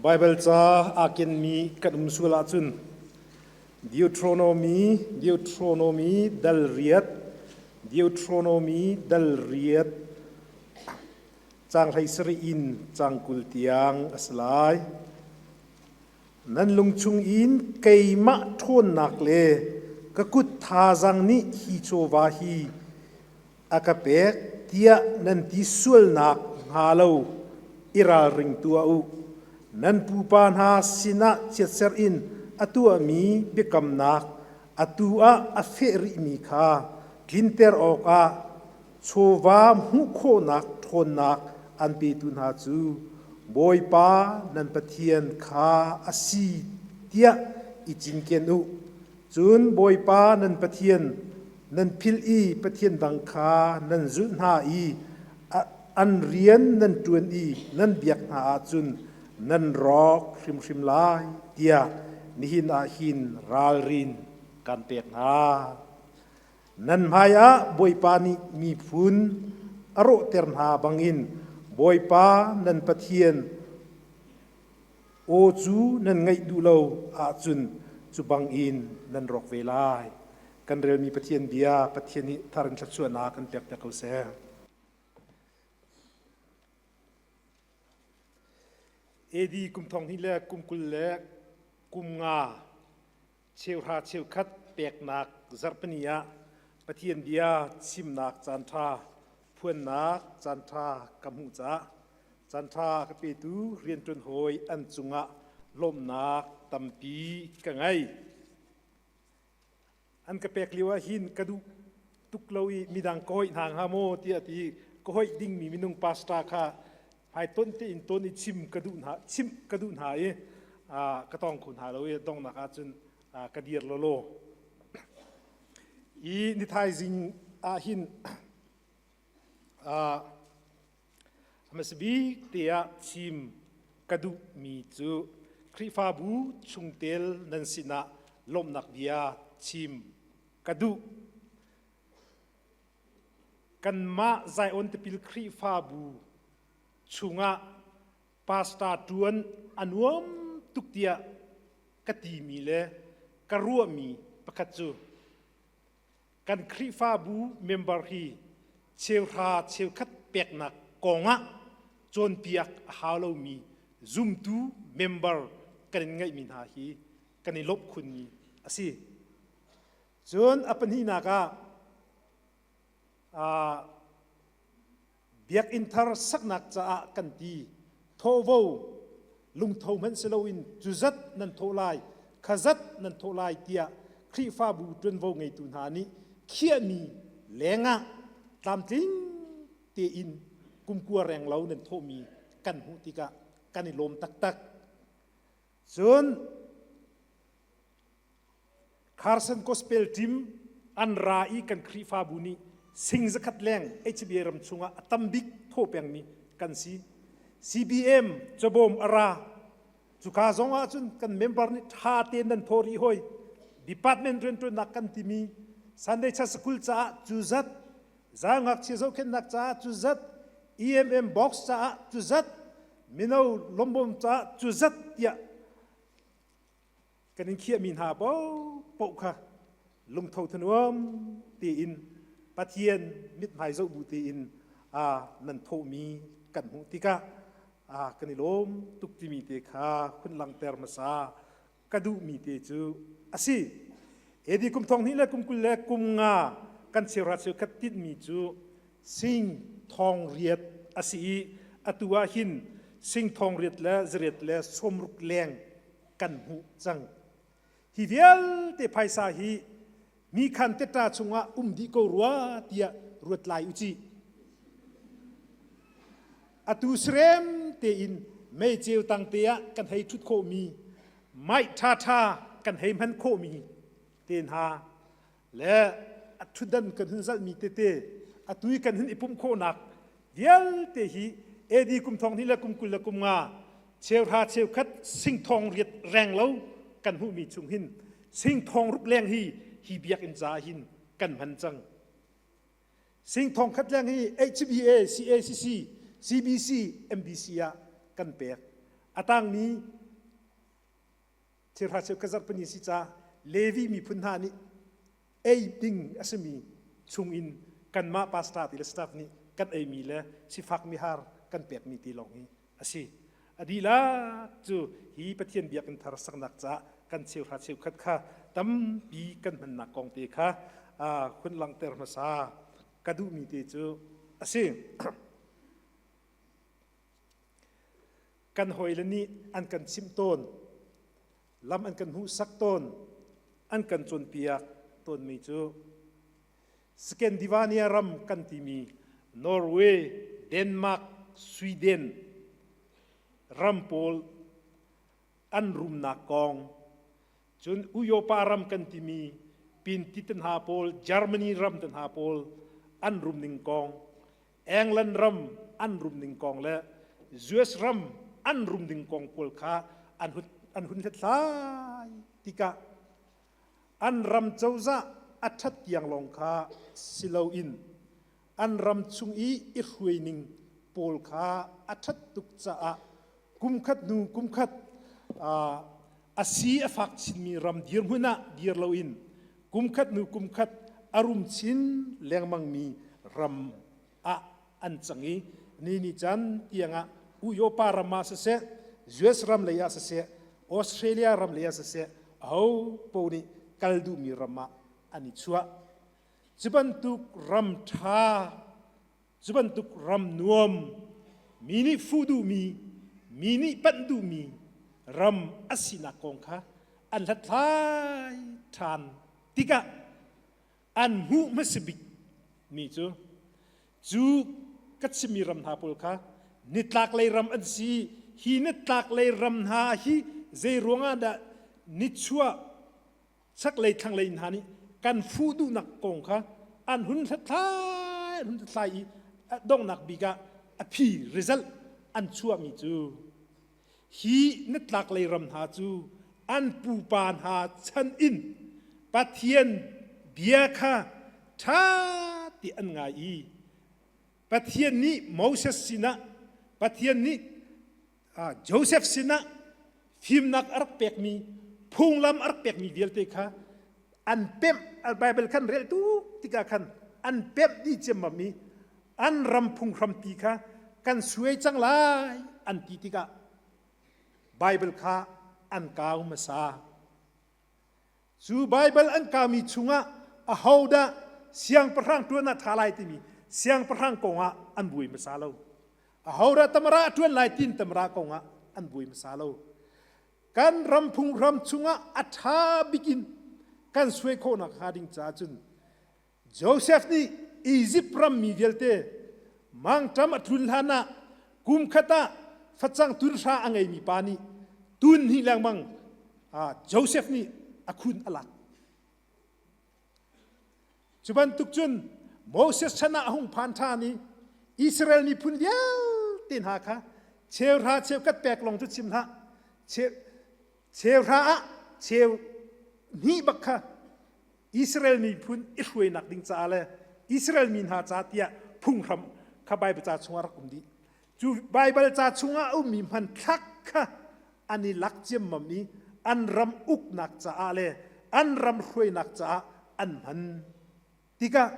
Baibal ca aa kenmi kan um sual ahcun Deuteronomy Deuteronomy dal riat Deuteronomy dal riat caang 17 in caang 20 tiang a si lai. Nan lung chungin keimah ṭhawnnak le ka kut thazaang nih hi chawva hi a ka pek tiah nan ti sualnak hnga lo i ralring tuah u. Nan pupa hna sinah chiatser in a tuahmi biakamnak atu ah a feh rihmi kha tlinter awkah chawva hmuh khawhnak ṭhawnnak an petu hna cu Bawipa nan Pathian kha a si tiah i cinken u. Cun Bawipa nan Pathian nan philh i pathian dang kha nan zulh hna i an rian nan ṭuan i nan biak hna ahcun nan rawk hrimhrim lai tiah nihin ah hin ralrin kan pek hna. Nan hmaiah Bawipa nih miphun a rawhter hna bangin Bawipa nan Pathian aw cu nan ngaih duh lo ahcun cu bangin nan rawk ve lai. Kan relmi Pathian bia Pathian nih thar in thluachuahnak kan pek piak ko seh. AD kum thong hnih le kum 20 le kum nga cheuhra cheukhat peknak zarhpini ah Pathian bia chimnak caanṭha phuannak caanṭha ka hmuh caah caanṭha ka petu rianṭuan hawi an cungah lawmhnak tampi ka ngei. An ka pek lio ah hin ka duh tuk lo i midang ka hoih hna hnga maw tiah ti ka hoih dingmi minung pastor kha hmaitonh tein ton i chim ka duh hna chimh ka duh hna i ka tong kho hna lo i donghnak ahcun ka dir lawlaw. I nithaizing ah hin hmasa bik te ah chim ka duhmi cu Khrihfabu chungtel nan sinah lawmhnak bia chim ka duh. Kanmah Zion Tipil Khrihfabu chungah pastor ṭuan a nuam tuk tiah ka timi le ka ruahmi pakhat cu kan Khrihfabu member hi cheuhra cheukhat peknak kongah cawnpiak a hau lomi zumtu member kan in ngeihmi hna hi kan i lawmh khunmi a si. Cun a pahnihnak ah biakinn thar saknak caah kan ti thawhvo lungtho hmanh si loin cu zat nan thawh lai kha zat nan thawh lai tiah Khrihfabu ṭuanvo ngeitu hna nih khiahmi lengah tlamtling tein kumkua reng lo nan thawhmi kan hmuh tikah kan i lawm taktak. Cun Carson Gospel Team an ra i kan Khrihfabu nih sing zakhat leng HBA ram chungah a tam bik thaw pengmi kan si. CBM cabawm a ra. Cuka zong ah cun kan member nih ṭha tein nan thaw rih hoi. Department rianṭuannak kan timi Sunday Church School caah cu zat, zai ngakchia zohkhenhnak caah cu zat, EMM box caah cu zat, mino lombom caah cu zat tiah kan in khiahmi hna paohpaoh kha lungtho thanuam tein Pathian mithmai zoh bu tein nan thawhmi kan hmuh tikah kan i lawm tuk timi te kha hun langhter hmasa ka duhmi te cu a si. AD kum thong hnih le kum 20 le kum nga kan cheuhra cheukhat tinhmi cu sing thong riat a si i atu ah hin sing thong riat le zariat le sawmruk leng kan hmuh cang. Hi vialte phaisa hi mi khan teta chungah um dih ko rua tiah ruat lai u cih. Atu sirem tein mei ceu tang te ah kan hei ṭhut khawhmi, mic ṭhaṭha kan hei hman khawhmi te hna le a ṭhutdan kan hun zalhmi tete atu i kan hun i pumh khawhnak vialte hi AD kum thong hnih le kum 20 le kum nga cheuhra cheukhat sing thong riat reng lo kan hmuhmi chung hin sing thong ruk leng hi hi biakinn ca hin kan hman cang. Sing thong khat leng hi HBA, CACC, CBC, MBC ah kan pek. A tangmi cheuhra cheukhat zarhpini si ca Levi miphun hna nih ei ding a simi chungin kanmah pastor ti le staff nih kan eimi le sifak mihar kan pekmi ti lawng hi a si. A dihlak cu hi Pathian biakinn thar saknak caah kan cheuhra cheukhat kha tampi kan hmannak kong te kha hun langhter hmasa ka duhmi te cu a si. Kan hawile nih an kan chimh tawn, lam an kan hmuhsak tawn, an kan cawnpiak tawnmi cu Scandinavia ram kan timi Norway, Denmark, Sweden ram pawl an rumnak kong, cun Uyopa ram kan timi Pinti te hna pawl, Germany ram te hna pawl an rumning kong, England ram an rum ning kong le US ram an rum ding kong pawl kha an hun, an hun hlathlai tikah an ram cozah a ṭhat tiang lawng kha si loin an ram chung i i hruai ning pawl kha a ṭhat tuk caah kumkhat hnu kumkhat a si a fak chinmi ram dirhmun ah dir loin kumkhat hnu kumkhat a rum chin lengmangmi ram ah an cang i ni ni can tiangah Uyopa ram ah siseh US ram lei ah siseh Australia ram lei ah siseh aho paoh nih kal duhmi ram ah an i chuah. Cu bantuk ram ṭha Cu bantuk ram nuam, mi nih fuh duhmi, mi nih panh duhmi ram a sinak kong kha an hlathlai ṭhan tikah an hmuh hmasa bik mi cu cu ka chimmi ram hna pawl kha nitlaklei ram an si. Hi nitlaklei ram hna hi zei ruangah dah nichuah chaklei thlanglei hna nih kan fuh duhnak kong kha an hun hlathlai an hun hlathlai i donghnak bik ah a phi result an chuahmi cu hi nitlaklei ram hna cu an pupa hna chan in Pathian bia kha ṭha ti an ngai i Pathian nih Moses sinah Pathian nih Joseph sinah fimnak a rak pekmi phunglam a rak pekmi vialte kha an pemh Bible khan rel tuk tikah khan an pemh dih ciammam i an ram phunghrampi kha kan suai cang lai an ti tikah Bible kha an kau hmasa. Cu Baibal an kaumi chungah ahodah siangpahrang ṭuan ah ṭha lai timi siangpahrang kongah an buai hmasa lo. Ahodah tamara a ṭuan lai tin tamara kongah an buai hmasa lo. Kan ram phunghram chungah a ṭha bikin kan suai khawhnak hnga ding caah cun Joseph nih Izipt ram mi vialte mangṭam a tlun hlan ah kum khat ah facang tun hra a ngeimi pa nih tun hnih lengmang Joseph nih a khun a lak. Cu bantuk cun Moses chan ah a hung phan ṭhan i Israel miphun vialte hna kha cheuhra cheukhat pek lawng cu chim hlah cheuhra ah cheu hnih bak kha Israel miphun i hruainak ding caah le Israel mi hna ca tiah phunghram kha Baibal ca chungah rak um dih. Cu Baibal ca chungah a ummi hmanthlak kha an i lak ciammam i an ram uknak caah le an ram hruainak caah an hman. Tikah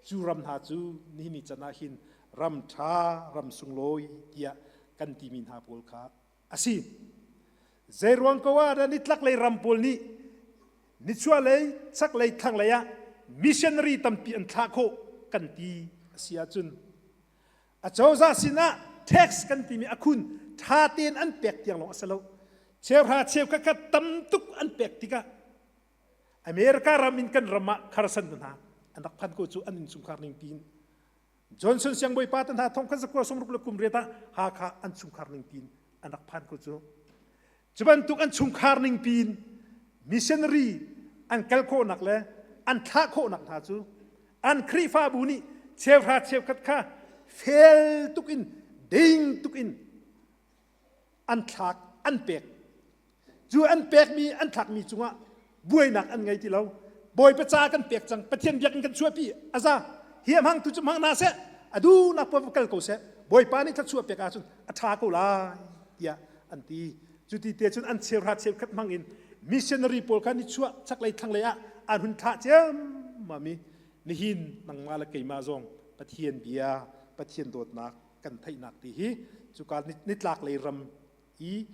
cu ram hna cu nihin ni can ah hin ram ṭha, ram sunglawi tiah kan timi hna pawl kha a si. Zeiruang ko ah dah nitlaklei ram pawl nih nichuahlei, chaklei, thlanglei ah missionary tampi an thlah khawh kan ti a si ahcun acozah sinah tax kan timi a khun ṭha tein an pek tiang lawng a si lo. Cheuhra cheukhat kha tam tuk an pek tikah America ram in kan ram ah kharsan hna an rak phan ko cu an innchungkhar ning tiin Johnson siangbawipa te hna thong khat zakua sawmruk le kum riat ah Hakha an chungkhar ning piin an rak phan ko cu. Cu bantuk an chungkhar ning piin missionary an kal khawhnak le an thlah khawhnak hna cu an Khrihfabu nih cheuhra cheukhat kha fel tuk in ding tuk in an thlak an pek cu an pekmi an thlakmi cungah buainak an ngei ti lo bawipa ca kan pek cang pathian biakinn kan chuahpi aza hi a hmangtu cu hmang hna seh a duhnak paoh kal ko seh bawipa nih thluachuah pek ahcun a ṭha ko lai tiah an ti. Cuti te cun an cheuhra cheukhat hmang in missionary pawl kha nichuah chaklei thlanglei ah an hun thlah ciammam i nihin nangmah le keimah zong Pathian bia, Pathian dawtnak kan theihnak ti hi cuka nitlaklei ram i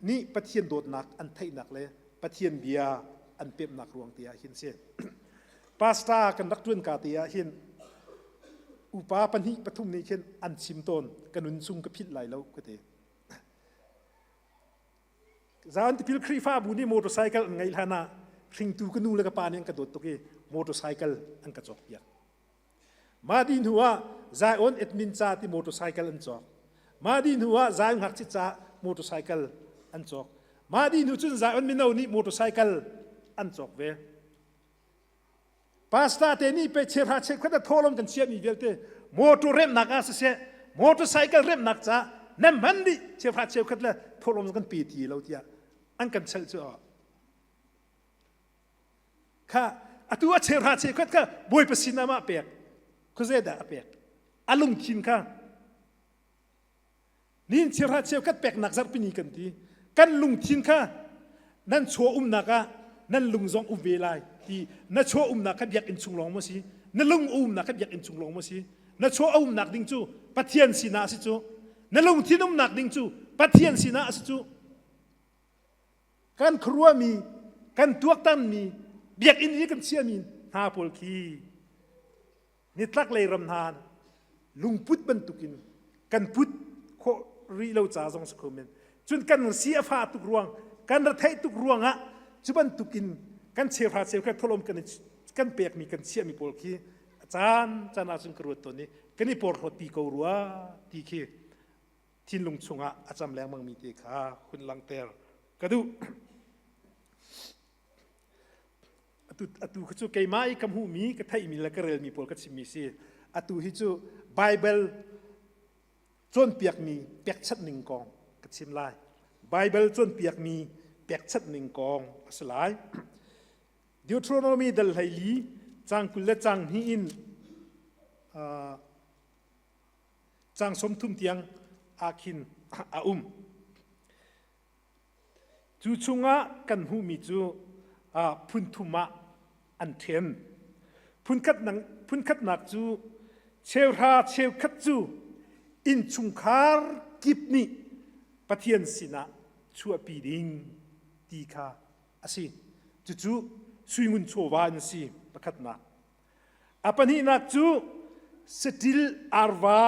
nih Pathian dawtnak an theihnak le Pathian bia an pemhnak ruang te ah hin si. Pastor kan rak ṭuan ka te ah hin upa pahnih pathum nih khin an chim tawn ka nun chung ka philh lai lo ka ti. Zan tipil Khrihfabu nih motorcycle an ngeih hlan ah hringtu ka nu le ka pa nih an ka dawt tuk i motorcycle an ka cawkpiak. Mah dih hnu ah Zion admin ca ti motorcycle an cawk. Mah dih hnu ah Zion ngakchia ca motorcycle an cawk. Mah dih hnu cun Zion mino nih motorcycle an cawk ve. Pastor te nih pe cheuhra cheukhat a thawlawm kan chiahmi vialte motor remnak ah siseh motorcycle remnak ca nan hman dih cheuhra cheukhat le thawlawm kan pe ti lo tiah an kan chelh cu Kha atu a cheuhra cheukhat kha Bawipa sinah mah pek. Khuazei dah a pek? A lungthin kha. Nin cheuhra cheukhat peknak zarhpini kan ti. Kan lungthin kha nan chaw umnak ah nan lung zong um ve lai ti na chaw umnak kha biakinn chung lawng maw si na lung umnak kha biakinn chung lawng maw si na chaw a umnak ding cu Pathian sinah a si cu na lungthin umnak ding cu Pathian sinah a si cu Kan khuaruahmi, kan tuaktanmi, biakinn i kan chiahmi hna pawl khi nitlaklei ram hna lungput bantukin kan put khawh rih lo ca zong si kho men. Cun kan si a fah tuk ruang, kan retheih tuk ruangah cu bantukin kan cheuhra cheukhat tholom kan kan pekmi kan chiahmi pawl khi a caan caan ahcun ka ruat tawn i kan i porhlawt pi ko rua ti khi thinlung chungah a cam lengmangmi te kha hun langhter ka duh. Atu, atu cu keimah i ka hmuhmi, ka theihmi le ka relmi pawl ka chimmi si. Atu hi cu Bible cawnpiakmi pekchanh ning kong ka chim lai. Bible cawnpiakmi pekchanh ning kong a si lai. Deuteronomy dal 14 cang 20 le cang hnih in uh, Caang 30 tiang ah khin a um. Cu chungah kan hmuhmi cu phun thum ah an ṭhen. Phunkhatnak cu cheuhra cheukhat cu innchungkhar kip nih Pathian sinah chuahpi ding ti kha a si. Cucu suingun chawva in a si pakhatnak. A pahnihnak cu saṭil arva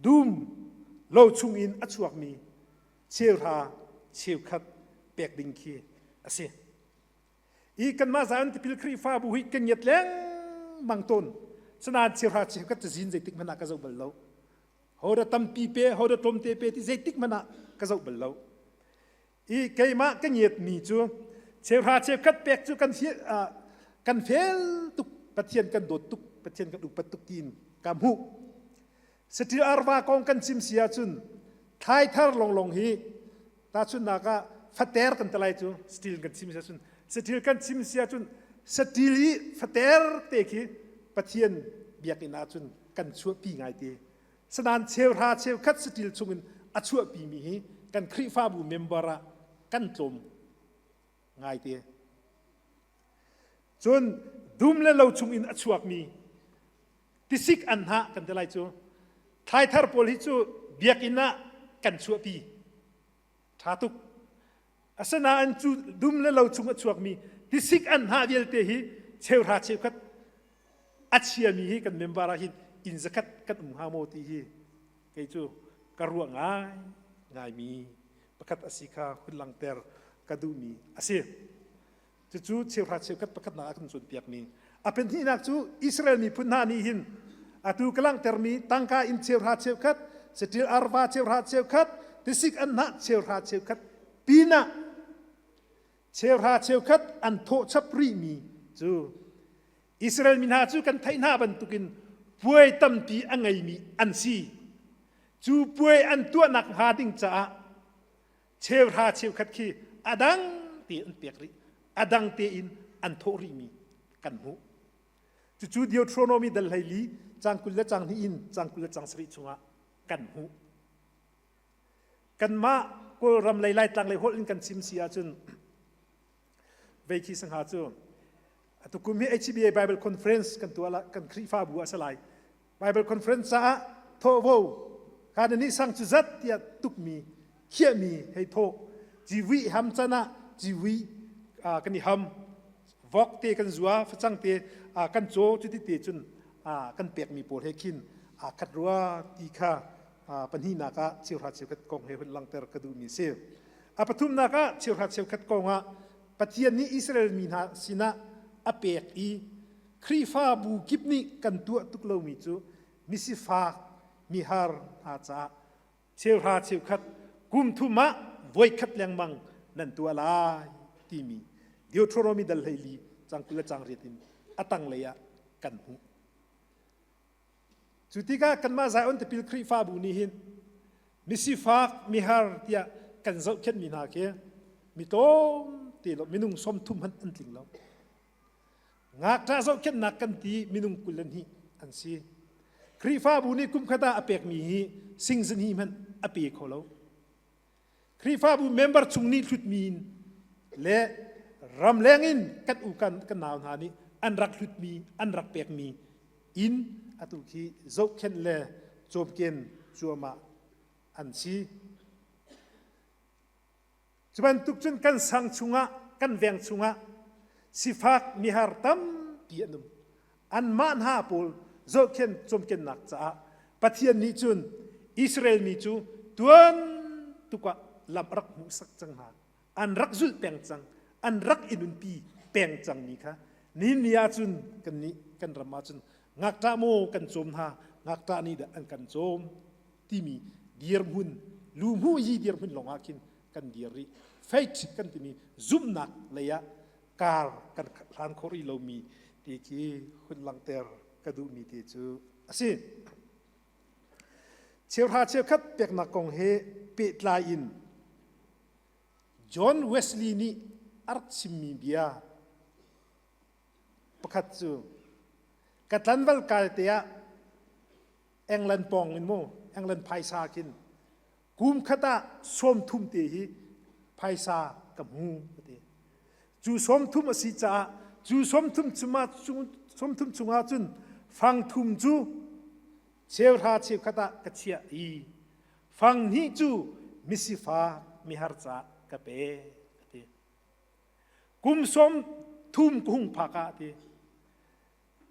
dum lo chungin a chuakmi cheuhra cheukhat pek ding khi a si. I kanmah Zion tipil Khrihfabu hi kan ngiat lengmang tawn. Sinain cheuhra cheukhat cazin zeitik hmanh ah ka zoh bal lo. Hodah tampi pe, hodah tlawmte pe ti zeitik hmanh ah ka zoh bal lo. I keimah ka ngiatmi cu cheuhra cheukhat pek cu kan kan fel tuk Pathian kan dawt tuk Pathian kan upat tuk tiin ka hmuh. Saṭil arva kong kan chim si ahcun thlaithar longlong hi tahchunhnak ah fater kan ti lai cu saṭil kan chim si ahcun saṭil kan chim si ahcun saṭil i fater te khi Pathian biakinn ahcun kan chuahpi ngai te. Sanain cheuhra cheukhat saṭil chungin a chuahpimi hi kan Khrihfabu member ah kan tlawm ngaite. Cun dum le lo chungin a chuakmi tisik an hna kan ti lai cu thlaithar pawl hi cu biakinn ah kan chuahpi. Ṭha tuk. Asinain cu dum le lo chung a chuakmi tisik an hnah vialte hi cheuhra cheukhat a chiami hi kan member ah hin inn zakhat kan um hnga maw ti hi kei cu ka ruah ngai ngaimi pakhat a si kha hun langhter ka duhmi a si. Cucu cheuhra cheukhat pakhatnak a kan cawnpiakmi. A pahnihnak cu Israel miphun hna nih hin atu ka langhtermi tangka in cheuhra cheukhat, saṭil arva cheuhra cheukhat, tisik anhnah cheuhra cheukhat pinah cheuhra cheukhat an thawh chap rihmi cu Israel mi hna cu kan theih hna bantukin puai tampi a ngeimi an si. Cu puai an tuahnak hnga ding caah cheuhra cheukhat khi a dang tein an pek rih a dang tein an thawh rihmi kan hmuh cucu Deuteronomy dal 14 cang 20 le cang 2 in cang 20 le cang 7 chungah kan hmuh. Kanmah Kawlram lei Laitlang lei holh in kan chim si ahcun vei khi sangha cu atu kum hi HBA Bible Conference kan tuah la kan Khrihfabu ah si lai. Bible Conference caah thawhvo kan ni sang cu zat tiah tukmi khiahmi hei thawh civui ham can ah civui kan i ham vok te kan zua facang te kan caw cuti te cun kan pekmi pawl he khin aa khat rua ti kha pahnihnak ah cheuhra cheukhat kong he hun langhter ka duhmi si. A pathumnak ah cheuhra cheukhat kong ah Pathian nih Israel mi hna sinah a pek i Khrihfabu kip nih kan tuah tuk lomi cu misifak mihar hna caah cheuhra cheukhat kum thum ah voikhat lengmang nan tuah lai timi Deuteronomy dal 14 cang 20 le cang riat in a tanglei ah kan hmuh. Cu tikah kanmah Zion tipil Khrihfabu nih hin misifak mihar tiah kan zohkhenhmi hna khi mi tlawm te lo minung 30 hmanh an tling lo. Ngakṭah zohkhenhnak kan ti minung 22 an si. Khrihfabu nih kum khat ah a pekmi hi sing zahnih hmanh a pe kho lo. Khrihfabu member chung nih hlutmi in le ramleng in kan u kan kan nau hna nih an rak hlutmi an rak pekmi in atu khi zohkhenh le cawmken cuahmah an si. Cu bantuk cun kan sang chungah kan veng chungah sifak mihar tampi an um. Anmah hna pawl zohkhenh cawmkennak caah Pathian nih cun Israel mi cu tuan tuk ah lam a rak hmuhsak cang hna. An rak zulh peng cang, an rak i nunpi peng cangmi kha nihin ni ahcun kannih kan ram ahcun ngakṭah maw kan cawm hna, ngakṭah nih dah an kan cawm timi dirhmun, luhmuh yi dirhmun lawng ah khin kan dir rih. Faith kan timi zumhnak lei ah kar kan hlan khawh rih lomi ti khi hun langhter ka duhmi te cu a si. Cheuhra cheukhat peknak kong he pehtlai in John Wesley nih a rak chimmi bia pakhat cu ka tlanval kal te ah England pawng in mu England phaisa khin kum khat ah 30 te hi phaisa ka hmu ka ti. Cu 30 a si caah cu 30 chungah 30 chungah cun fang thum cu cheuhra cheukhat ah ka chiah i fang hnih cu misifak mihar caah ka pe ka ti. Kum 30 ka hung phak ah ti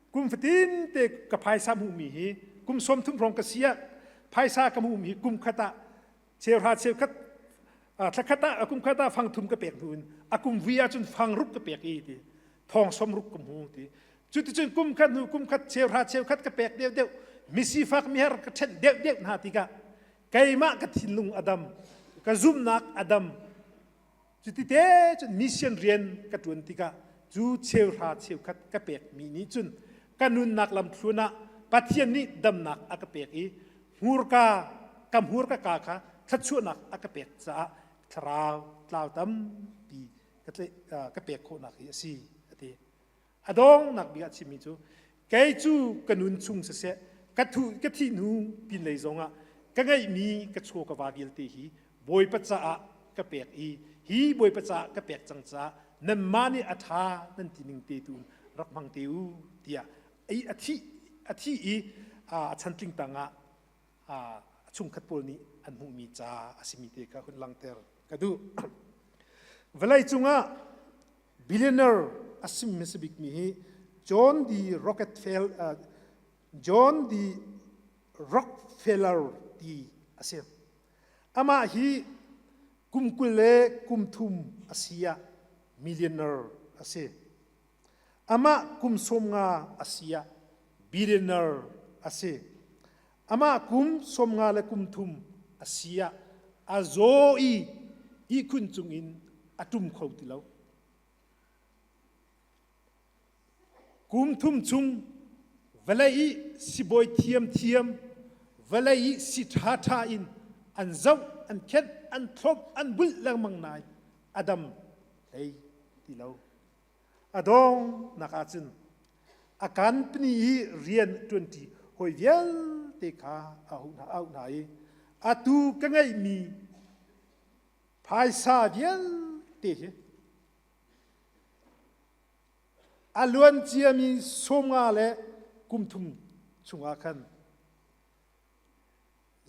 Kum fatin te ka phaisa hmuhmi hi kum 30 hrawng ka si ah phaisa ka hmuhmi hi kum khat ah cheuhra cheukhat thla khat ah kum khat ah fang thum ka pek hnu in a kum vui ahcun fang ruk ka pek i ti thong som ruk ka hmu ti cuticun kum khat hnu kum khat cheuhra cheukhat ka pek deuh deuh misifak mihar ka ṭhenh deuh deuh hna tikah keimah ka thinlung a dam ka zumhnak a dam Cutite cun mission rian ka ṭuan tikah cu cheuhra cheukhat ka pekmi nih cun ka nunnak lamthluan ah Pathian nih damnak a ka pek i hmurka ka hmurka ka kha thluachuahnak a ka pek caah thlarau tlau tampi ka pek khawhnak hi a si a ti. A donghnak bik ah chimmi cu kei cu ka nun chung siseh ka thu ka thih hnu pinlei zongah ka ngeihmi ka chaw ka va vialte hi Bawipa caah ka pek i hi Bawipa caah ka pek cang caah nanmah nih a ṭha nan ti ning te tu rak hmang te u tiah a thih a thih i a chantling tangah a chungkhat pawl nih an hmuhmi ca a simi te kha hun langhter ka duh. Vawlei cungah Billionaire a sim hmasa bikmi hi John D. Rockefeller, John D. Rockefeller ti a si. Amah hi kum 20 le kum thum a si ah millionaire a si. Amah kum 50 a si ah billionaire a si. Amah kum 53 le kum thum a si ah a zaw i ihkhun cungin a ṭum kho ti lo. Kum thum chung vawlei i sibawi thiamthiam, vawlei i si ṭhaṭha in an zoh, an khenh, an thlop, an bulh lengmang nain a dam hlei ti lo. A dongnak ahcun a company i rian ṭuanṭi hawi vialte kha a auh hna i atu ka ngeihmi Phaisa vialte hi a luan ciami 50 le kum thum chungah khan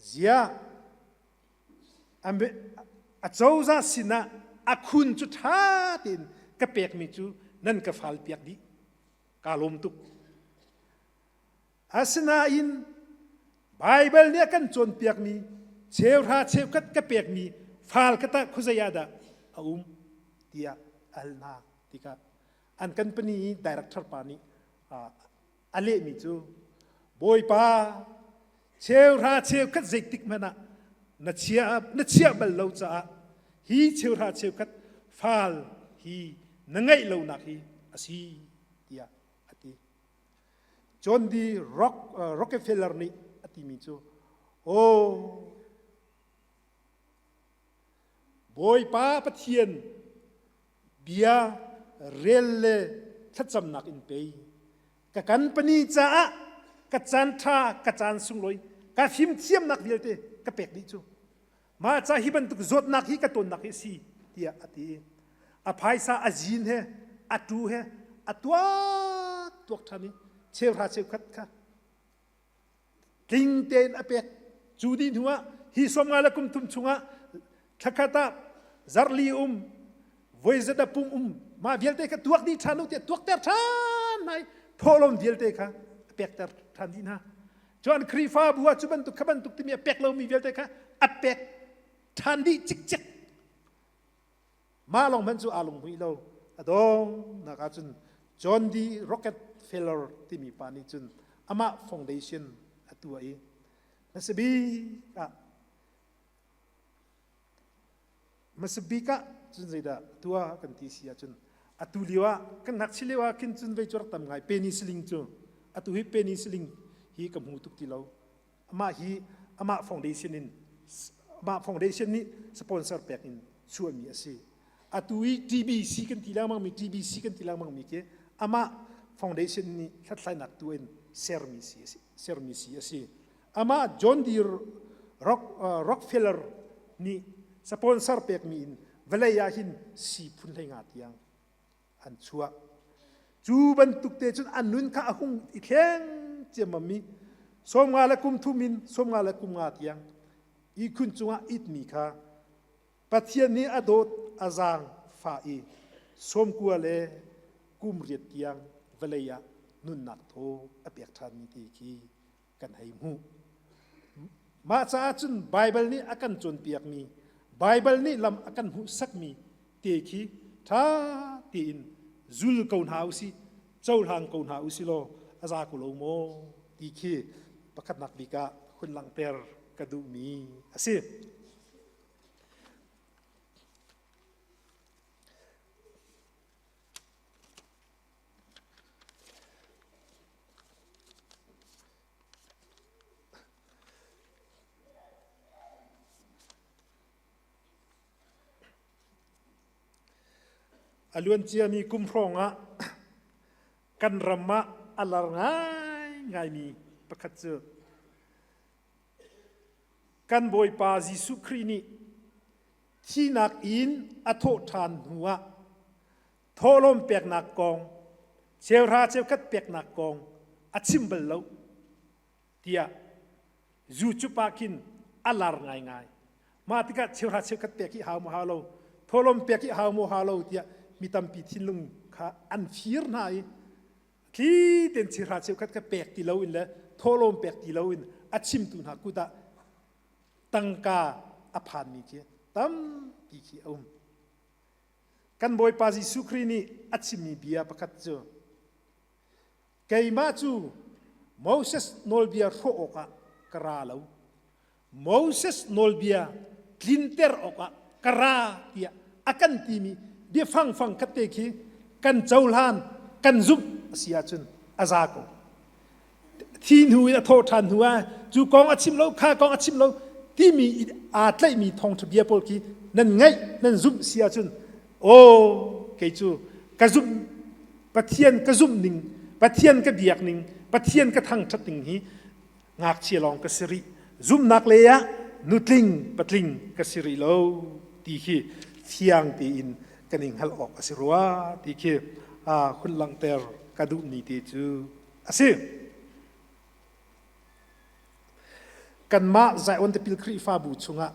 ziah a cozah sinah a khun cu ṭha tein ka pekmi cu nan ka fal piak dih. Kaa lawm tuk. Asinain Baibal nih a kan cawnpiakmi cheuhra cheukhat ka pekmi fal ka tah khuazei ah dah a um tiah a hal hna tikah an company i director pa nih a lehmi cu Bawipa cheuhra cheukhat zeitik hmanh ah na chia na chiah bal lo caah hi cheuhra cheukhat fal hi na ngeih lonak hi a si tiah a ti. John D. Rock, uh, Rockefeller nih a timi cu, Aw, Bawipa Pathian bia rel le thlacamnak in pei. Ka company caah ka caan ṭha, ka caan sunglawi, ka fimthiamnak vialte ka pek dih cu. Mah ca hi bantuk zawtnak hi ka tonnak hi a si tiah a ti. A phaisa a zin he a tu he a tuak tuak ṭhan i cheuhra cheukhat kha tling tein a pek. Cu dih hnu ah hi 50 le kum thum chungah thlakhat ah zarhli um voi zat a pum um mah vialte kha tuak dih ṭhan u tiah tuakter ṭhan hna i thawhlawm vialte kha a pekter ṭhan dih hna. Cun Khrihfabu ah cu bantuk kha bantuk timi a pek lomi vialte kha a pek ṭhan dih cikcek. Mah lawng hmanh cu aa lunghmuih lo. A dongnak ahcun John D. Rockefeller timi pa nih cun amah foundation a tuah i hmasa bik ah Hmasa bik ah cun zeidah tuah kan ti si ahcun atu lio ah kan ngakchia lio ah khin cun vei cu rak tam ngai penicillin cu atu hi penicillin hi ka hmu tuk ti lo amah hi amah foundation in amah foundation nih sponsor pek in chuahmi a si atu i TBC kan ti lengmang mi TBC kan ti lengmang mi khi amah foundation nih hlathlainak tu in sermi si a si sermi si a si Amah John D. Rock, uh, Rockefeller nih sponsor pekmi in vawlei ah hin sii phun 15 tiang an chuah. Cu bantuk te cun an nun kha a hung i thleng ciammam i 50 le kum thum in 50 le kum nga tiang ihkhun cungah itmi kha Pathian nih a dawt a zaang fah i 90 le kum riat tiang vawlei ah nunnak thaw a pek ṭhanmi ti khi kan hei hmuh. Mah caah cun Baibal nih a kan cawnpiakmi, Baibal nih lam a kan hmuhsakmi te khi ṭha tein zul ko hna usih, cohlang ko hna usih law a za ko lo maw ti khi pakhatnak bik ah hun langhter ka duhmi a si. A luanciami kum hrawng ah kan ram ah a lar ngaingaimi pakhat cu kan Bawipa Jesuh Khrih nih thihnak in a thawh ṭhan hnuah thawhlawm peknak kong, cheuhra cheukhat peknak kong a chim bal lo tiah YouTube ah khin a lar ngaingai. Mah tikah cheuhra cheukhat pek hi hau maw hau lo, thawhlawm pek hi hau maw hau lo tiah mi tampi thinlung kha an fir hna i tli ten cheuhra cheukhat kha pek ti loin le thawhlawm pek ti loin a chimtu hna kut ah tangka a phanmi khi tampi khi a um. Kan Bawipa Jesuh Khrih nih a chimmi bia pakhat cu keimah cu Moses nawlbia hrawh awkah ka ra lo. Moses nawlbia tlinter awkah ka ra tiah a kan timi biafang fang khat te khi kan cohlan kan zumh a si ahcun a za ko. Thi hnu in a thawh ṭhan hnu ah cu kong a chim lo kha kong a chim lo timi aa tlaihmi thawngṭha bia pawl khi nan ngaih nan zumh si ahcun aw kei cu ka zumh Pathian ka zumh ning Pathian ka biak ning Pathian ka thangṭhat ning hi ngakchia lawng ka si rih zumhnak lei ah nutling patling ka si rih lo ti. ti khi fiang tein kan i hngalh awk a si rua ti khi hun langhter ka duhmi te cu a si. Kanmah Zion Tipil Khrihfabu chungah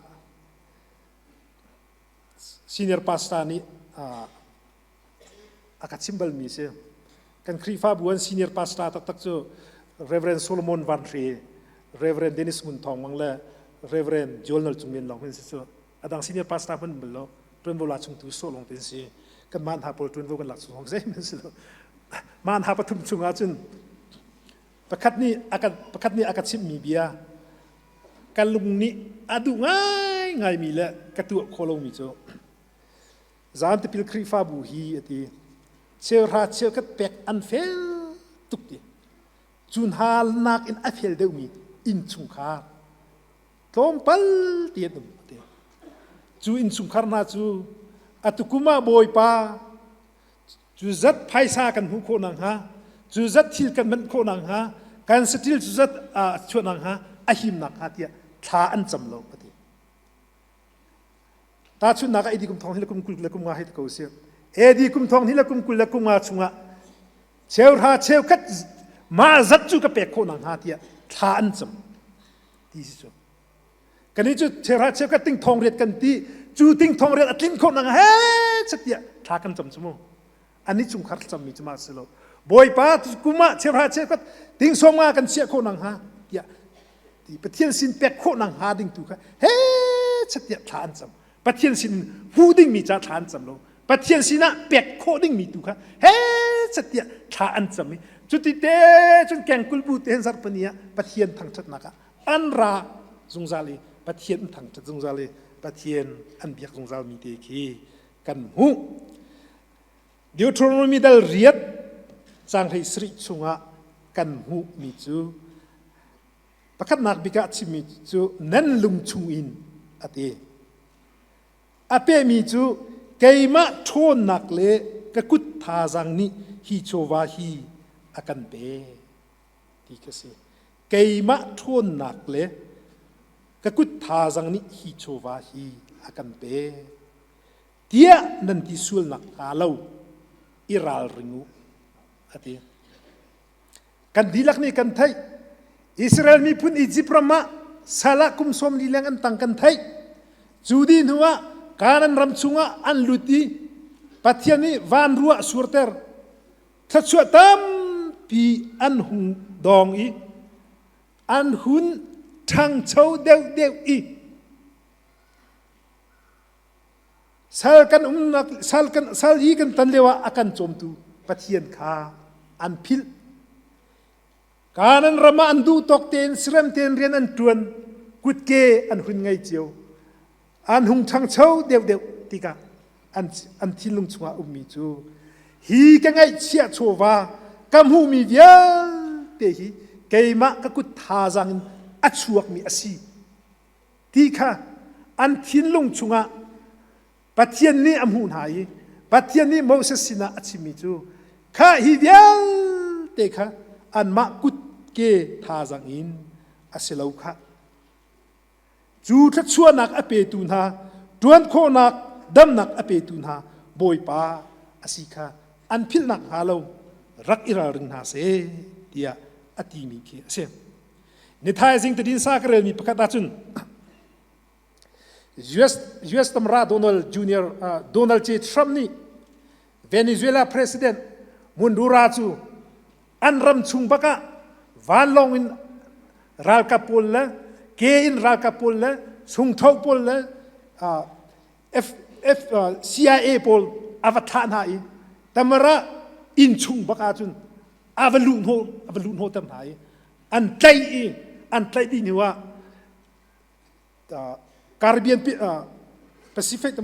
senior pastor nih a ka chim balmi si. Kan Khrihfabu an senior pastor taktak cu Reverend Solomon Van Hre, Reverend Dennis Ngun Thawng Mang le Reverend Joel Nal Cung Lian lawng hin si cu. A dang senior pastor hman bal lo. Ṭuanvo la chung tu sawh lawng te si. Kan mah hna pawl ṭuanvo kan lak chung hong zeihmanh si lo. Mah hna pathum chungah cun pakhat nih a kan pakhat nih a ka chimhmi bia ka lung nih a duh ngaingaimi le ka tuah khawh lomi cu Zan tipil Khrihfabu hi a ti. Cheuhra cheukhat pek an fel tuk ti. Cu hna nakin a fel deuhmi innchungkhar tlawmpal ti an um ti. Cu innchungkhar hna cu atukum ah Bawipa cu zat phaisa kan hmuh khawh nakhnga cu zat thil kan manh khawh nakhnga kan saṭil cu zat a chuah nakhnga a him nakhnga tiah thla an cam lo ka ti. Tahchunhnak ah AD kum thong hi le kum 20 le kum nga hei ti ko usih. AD kum thong hi le kum 20 le kum nga chungah cheuhra cheukhat mah zat cu ka pek khawh nakhnga tiah thla an cam ti si cu. Kani cu cheuhra cheukhat ting thong riat kan ti cu ting thong riat a tlin khawh nakhnga he chat tiah thla kan cam cu mu. Ani chungkhar thlacammi cu mah si lo. Bawipa kum ah cheuhra cheukhat ting sawm nga kan chiah khawh nakhnga tiah ti Pathian sin pek khawh nakhnga ding tu kha he chat tiah thla an cam. Pathian sin hmuh dingmi ca thla an cam lo. Pathian sinah pek khawh dingmi tu kha he chat tiah thla an cam i cuti te cun kengkul bu te zarhpini ah Pathian thangṭhatnak ah an ra zungzal i Pathian an thangṭhat zungzal i Pathian an biak zungzal mi te khi kan hmuh. Deuteronomy dal riat caang 17 chungah kan hmuhmi cu pakhatnak bik ah chimmi cu nan lung chungin a ti. A pehmi cu keimah ṭhawnnak le ka kut thazaang nih hi chawva hi a kan pe ti khi a si. Keimah ṭhawnnak le ka kut thazaang nih hi chawva hi a kan pe. Tiah nan ti sual nakhnga lo i ralring u, a ti. Kan dihlak nih kan theih. Israel miphun Izipt ram ah sal ah kum 40 leng an tang kan theih. Cu dih hnuah Kanaan ram chungah an lut i Pathian nih van ruah surter. Thluachuah tampi an hung dawng i an hun ṭhangcho deuhdeuh i Sal kan umnak sal kan sal i kan tan lio ah a kan cawmtu Pathian kha an philh. Kanan ram ah an duh tawk tein sirem tein rian an ṭuan kutke an hun ngei cio. An hung ṭhangcho deuhdeuh tikah an, an thinlung chungah ummi cu hi ka ngaihchiah chawva ka hmuhmi vialte hi keimah ka kut thazaang in a chuakmi a si ti kha an thinlung chungah Pathian nih a hmuh hna i Pathian nih Moses sinah a chimmi cu kha hi vialte kha anmah kutke thazaang in a si lo khah. Cu thluachuahnak a petu hna, ṭuan khawhnak damnak a petu hna Bawipa a si kha an philhnak hnga lo rak i ralring hna seh tiah a timi khi a si. Ni thaizing tadin sa ka relmi pakhat ahcun US, US Tamra Donald Jr. Uh, Donald J. Trump nih Venezuela President Mundura cu an ram chung bak ah vanlawng in ralkap pawl le ke in ralkap pawl le sungtho pawl le uh, F, F, uh, CIA pawl a va thlah hna i Tamara inn chung bak ahcun a va luh hnawh a va luh hnawh ter hna i an tlaih i an tlaih dih hnu ah Caribbean Pacific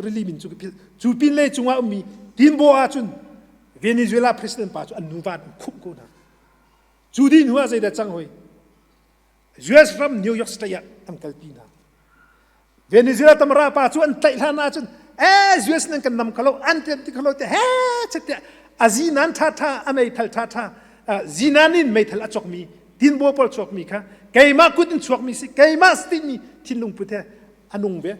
rili min cu cu pin le cungah ummi Timbo ahcun Venezuela president pa cu an nuva an khumh ko hna cu dih hnu ah zeidah cang hoi US ram New York State ah an kalpi hna. Venezuela tamara pa cu an tlaih hlan ahcun eh US nan kan nam khalo an tian ti khalo te he chatiah a zinan tha tha a meithal tha tha zinan in meithal a chokmi tinbo pawl chuakmi kha keimah kut in chuakmi si keimah sting mi thinlung put he anung ve.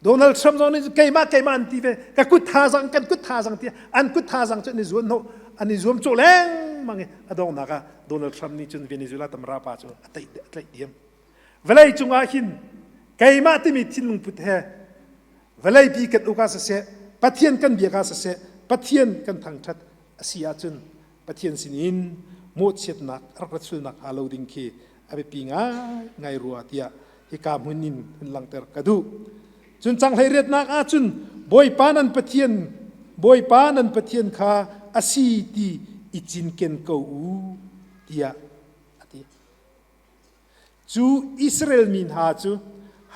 Donald Trump zong nih keimah keimah an ti ve. Ka kut thazang kan kut thazang ti an kut thazang cu an i zuan hnawh an i zuam cawh lengmang i a donghnak ah Donald Trump nih cun Venezuela tamra pa cu a tlaih a tlaih diam. Vawlei cungah hin keimah timi thinlung put he vawlei pi kan uk ah siseh Pathian kan biak ah siseh Pathian kan thangṭhat a si ahcun Pathian sinin mawhchiatnak rak rat sulnak hnga lo ding khi a biapi ngai ngai rua tiah hika hmun in hun langhter ka duh. Cun canghlei riatnak ahcun Bawipa nan Pathian Bawipa nan Pathian kha a si ti i cinken ko u tiah a ti. Cu Israel mi hna cu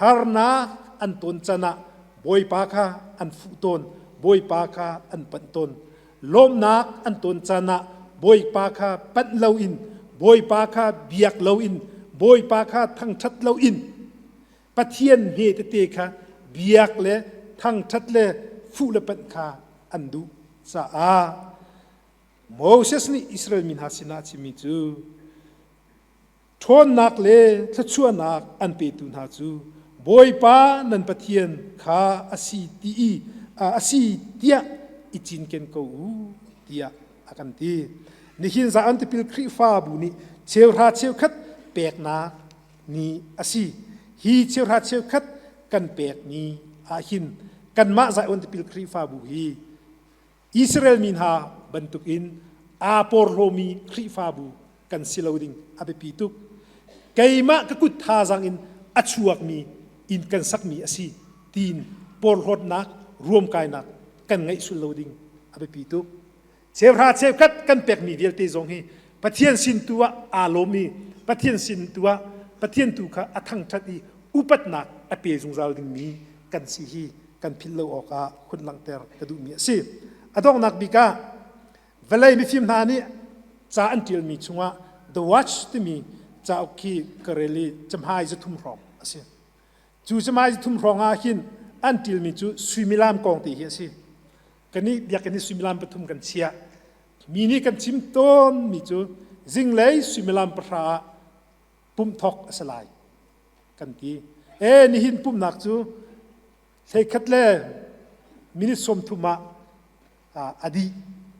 harnak an ton can ah Bawipa kha an fuh tawn, Bawipa kha an panh tawn. Lawmnak an ton caan ah Bawipa kha panh loin, Bawipa kha biak loin, Bawipa kha thangṭhat loin Pathian hme tete kha biak le thangṭhat le fuh le panh kha an duh caah Moses nih Israel mi hna sinah a chimmi cu Ṭhawnnak le thluachuahnak an petu hna cu Bawipa nan Pathian kha a si ti i a si tiah i cinken ko u tiah a kan ti. Nihin Zion tipil Khrihfabu nih cheuhra cheukhat peknak ni a si. Hi cheuhra cheukhat kan pek ni ahhin kanmah Zion tipil Khrihfabu hi Israel mi hna bantukin aa porhlawmi Khrihfabu kan si lo ding a biapi tuk. Keimah ka kut thazaang in a chuakmi inn kan sakmi a si tiin porhlawtnak, ruamkainak kan ngeih sul lo ding a biapi tuk. Cheuhra cheukhat kan pekmi vialte zong hi Pathian sin tu ah aa lawm i Pathian sin tu ah Pathian tu kha a thangṭhat i upatnak a pe zungzal dingmi kan si hi kan philh lo awkah hun langhter ka duhmi a si. A donghnak bik ah vawlei mifim hna nih ca an ṭialmi chungah The Watch timi cauk khi ka rel i camhai zathum hrawng a si. Cu camhai zathum hrawng ah hin an ṭialmi cu suimilam kong te hi a si. Kannih biakinn hi suimilam pathum kan chiah. Mi nih kan chim tawnmi cu zinglei suimilam pahra ah pumh thawk a si lai kan ti. E nihin pumhnak cu hleikhat le minute 30 ah a dih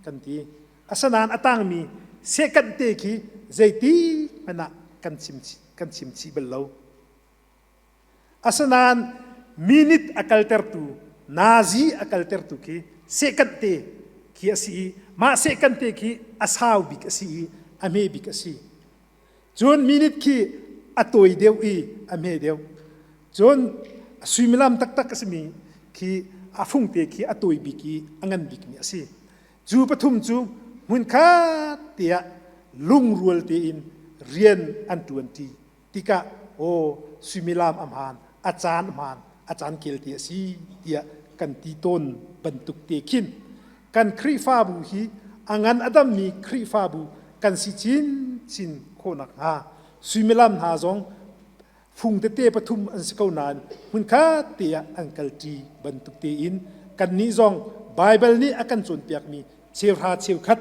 kan ti. Asinain a tangmi second te khi zeiti hmanh ah kan chim kan chim chih bal lo. Asinain minute a kaltertu nazi a kaltertu khi second te khi a si i mah second te khi a sau bik a si i a hme bik a si. Cun minute khi a tawi deuh i a hme deuh. Cun suimilam taktak a simi khi a fungte khi a tawi bik i a ngan bikmi a si. Cu pathum cu hmunkhat tiah lungrual tein rian an ṭuanṭi tikah aw suimilam a hmaan, a caan a hmaan, a caan kel ti a si tiah kan ti tawn bantuk te khin kan Khrihfabu hi a ngan a dammi Khrihfabu kan si chinchin khawh nakhnga suimilam hna zong fung tete pathum an si ko nain hmunkhat te ah an kalṭi bantuk tein kannih zong Baibal nih a kan cawnpiakmi cheuhra cheukhat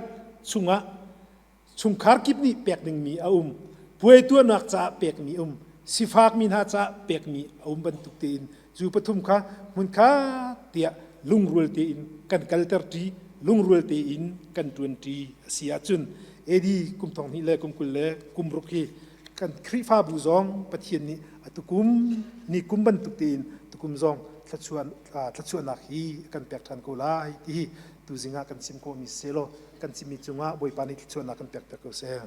chungah Chungkhar kip nih pek dingmi a um. Puai tuahnak caah pekmi um. Sifakmi hna caah pekmi a um bantuk tein cu pathum kha hmunkhat tiah lungrual tein kan kalter ṭi, lungrual tein kan ṭuan ṭi a si ahcun AD kum thong hnih le kum 20 le kum ruk hi kan Khrihfabu zong Pathian nih a tukum ni kum bantuk tein tukum zong thluachuahnak hi a kan pek ṭhan ko lai ti hi tuzing ah kan chim khawhmi si law kan chimmi cungah Bawipa nih thluachuahnak kan pek piak ko seh.